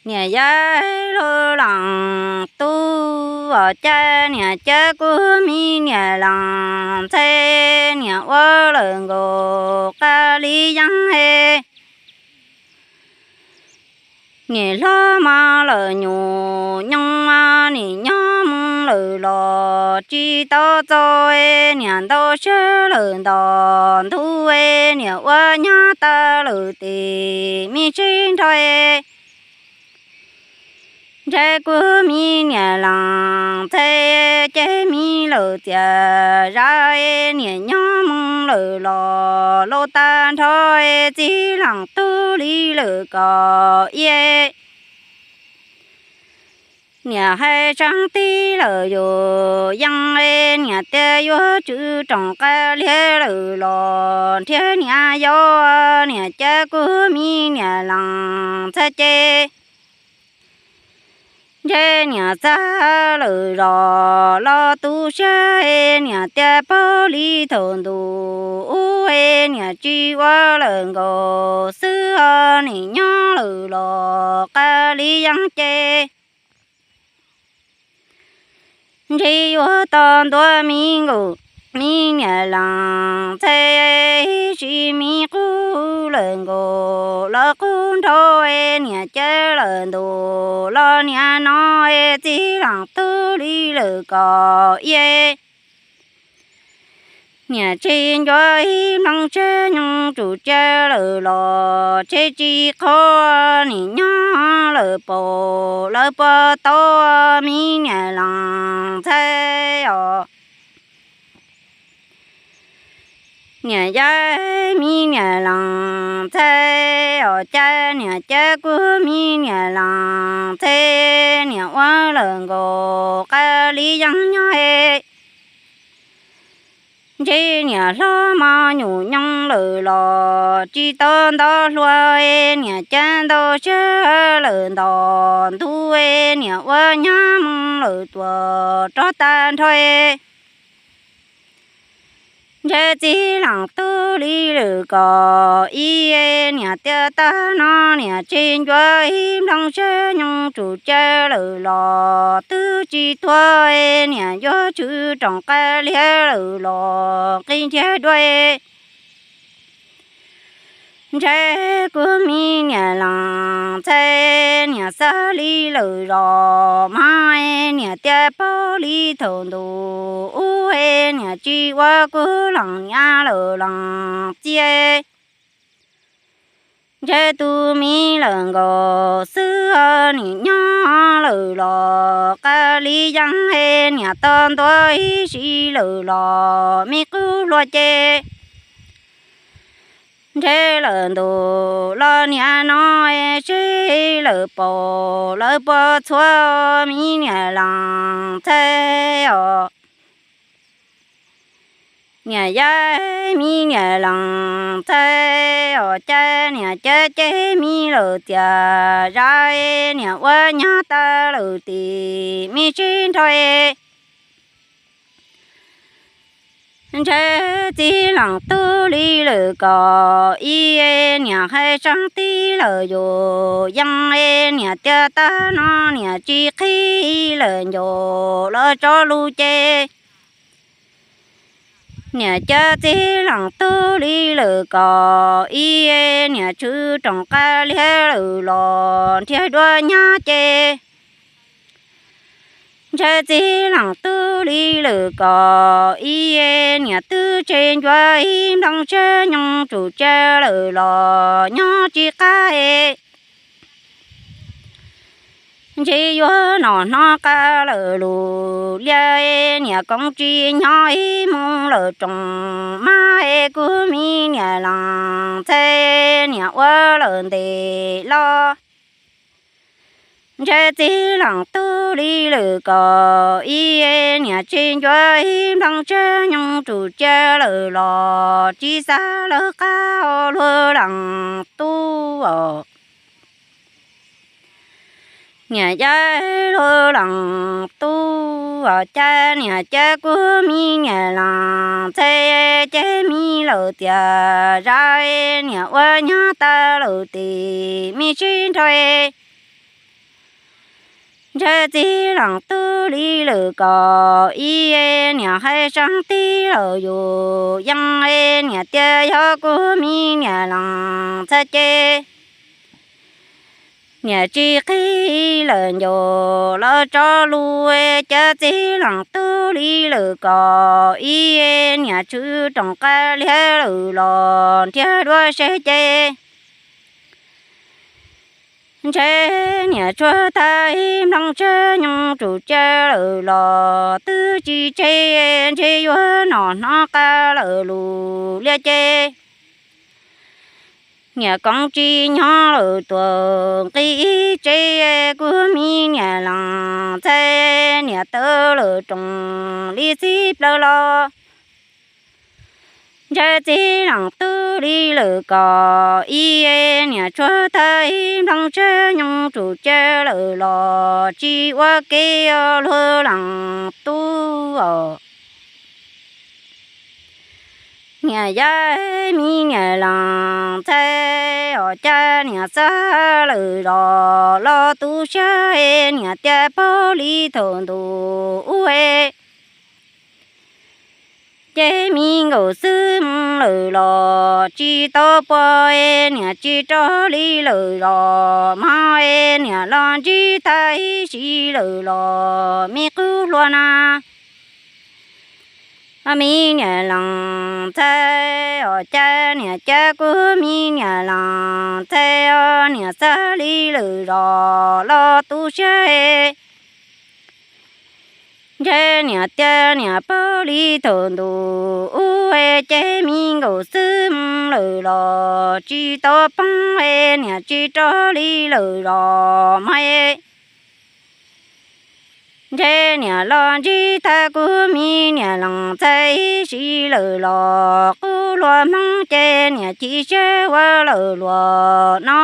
Niam yawg luj lees tub os, cas niam cab kuv me niam lees ntxhais, niam ua lawm nkaus qab li yeeb e. Niam hlob mos lawm nyuam nyoos, nim nyob mus lawm los tsis tau txog e, niam ntau siab lawm nto ntuj e, niam ua nyab tas lawm tim me ntsis nrho e. Ntshe kuv me niam lees ntxhais, ces me lawm tiam zaj e, niam nyob mus lawm los laus tag nrho e, txij lees tub li lawm kaum ib e. Niam hais tseeb tib lawm yus yeej e, niam tias yuav tswv roos qab liag lawm los nrhiav niam yau, niam cab kuv me niam lees ntxhais ces ntshe niam txag lawm zos los tu siab e, niam tias paug li thaum ntuj ub e, niam tsis ua lawm nkaus xwb os, nim nyob lawm los qab li yeeb ces ntshe yuav tau ntuav me nkaus me niam lees ntxhais, tsis me qub lawm nkaus los qub nrho e, niam cab lawm ntuj los niam no e, txij lees tub li lawm kaum ib e. Niam tsis ncuav ib nplooj tsawg nyoos tsum tsawg lawm los tseg tsis qhov, nim nyob lawm paum lawv puas tau me niam lees ntxhais os. Niam yawg me niam lees ntxhais os, cas niam cab kuv me niam lees ntxhais, niam ua lawm nkaus qab li yeeb nyob e. Ntshe niam hlob mos nyuam nyoos lawm los tsis tau ntau hluas e, niam cab ntau siab lawm nto ntuj e, niam ua nyab mus lawm tuam rog tag nrho e. Ntshe txij lees tub li lawm kaum ib e, niam tias tag no niam tsis ncuav ib nplooj tsawg nyoos tsum tsawg lawm los twb tsis tuag e, niam yuav tswv roos qab liag lawm los nqis ntsiag dua e. Ntshe kuv me niam lees ntxhais, niam xav li lawm zos mas e, niam tias paug li thaum ntuj ub e, niam tsis ua kuv lees niam lawm lees txiv. Ntshe tus me lawm nkaus xwb os, nim nyob lawm los qab li yeeb e, niam tau ntuav ib si lawm los me qub hlua ces ntshe lawm ntuj los niam no e, seb lawm paum lawv puas txhua me niam lees ntxhais os. Niam yawg me niam lees ntxhais os, cas niam cab ces me lawm tiam zaj e, niam ua nyab tas lawm tim me ntsis nrho e. Ntshe txij lees tub li lawm kaum ib e, niam hais tseeb tib lawm yus yeej e, niam tias tag no niam tsis qhib lawm ncaus los tso lus ces niam cab txij lees tub li lawm kaum ib e, niam tswv roos qab liag lawm los nrhiav dua nyab ces ntshe txij lees tub li lawm kaum ib e, niam twb tsis ncuav ib nplooj tsawg nyoos tsum tsawg lawm los nyob tsis qab e. Ntshe yuav nom hnov qab lawm lus liag e, niam koom tsis nyob ib mus lawm roos mas e, kuv me niam lees ntxhais, niam ua lawm ntev los ntshe txij lees tub li lawm kaum ib e, niam tsis ncuav ib nplooj tsawg nyoos tsum tsawg lawm los tsis xav lawv qab luag lees tub os. Niam yawg luag lees tub os, cas niam cab kuv me niam lees ntxhais, ces me lawm tiam zaj e, niam ua nyab tas lawm tim me ntsis nrho e. Ntshe txiv leej tub li lawm kom ib, niam hais sab tib los yus yeej, niam tias yog kuv me niam leej txhais ces niam tsis qhib lawm ncaus los tso lus, cas txiv leej tub li lawm kom ib, niam tshwm rooj qab liab lawm los nrhiav dua seb ces ntshe niam tsuag tag ib nplooj tsawg nyoog tsum tsawg lawm los twb tsis tseg, ntshe yuav noj hnub qab lawm lus liab ces niam koom tsis nyob lawm tuam nqi ib tsev, kuv me niam leej txhais niam tawm lawm rooj li txhij plaws los ntshe txiv leej tub li lawm kom ib, niam tsuag tag ib nplooj tsawg nyoog tsum tsawg lawm los tsis ua ke luag leej tub os. Niam yog me niam leej txhais os, cas niam xav lawm zos los tu siab, niam tias puag li thaum ntuj ub ces me nkaus xwb mus lawm los tsis tau pom, niam tsis rov li lawm zos mog, niam los ntsib tag ib si lawm los me qub hluas na. Me niam leej txhais os, cas niam cas kuv me niam leej txhais os, niam xav li lawm zos los tu siab, ntshe niam tias niam puag li thaum ntuj ub ces me nkaus xwb mus lawm los tsis tau poob, niam tsis rov li lawm zos mog. Ntshe niam los ntsib tag kuv me niam leej txhais ib si lawm los qub hluas hmoob ces niam chim siab ua lawm luag no.